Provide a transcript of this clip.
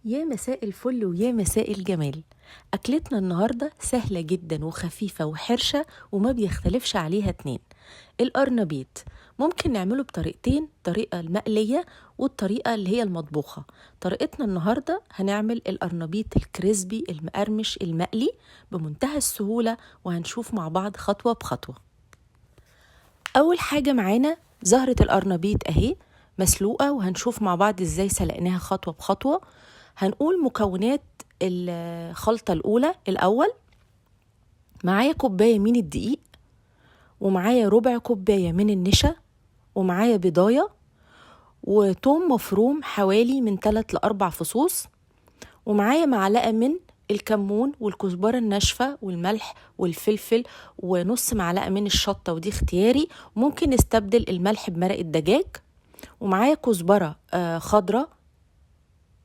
يا مساء الفل ويا مساء الجمال. أكلتنا النهاردة سهلة جدا وخفيفة وحرشة وما بيختلفش عليها اتنين. القرنبيط ممكن نعمله بطريقتين، طريقة المقلية والطريقة اللي هي المطبوخة. طريقتنا النهاردة هنعمل القرنبيط الكريسبي المقرمش المقلي بمنتهى السهولة، وهنشوف مع بعض خطوة بخطوة. أول حاجة معانا زهرة القرنبيط أهي مسلوقة، وهنشوف مع بعض ازاي سلقناها خطوة بخطوة. هنقول مكونات الخلطة الأولى. الأول معايا كوباية من الدقيق، ومعايا ربع كوباية من النشا، ومعايا بيضاية، وتوم مفروم حوالي من 3 ل4 فصوص، ومعايا معلقة من الكمون والكزبرة الناشفة والملح والفلفل، ونص معلقة من الشطة ودي اختياري، ممكن نستبدل الملح بمرق الدجاج، ومعايا كزبرة خضرة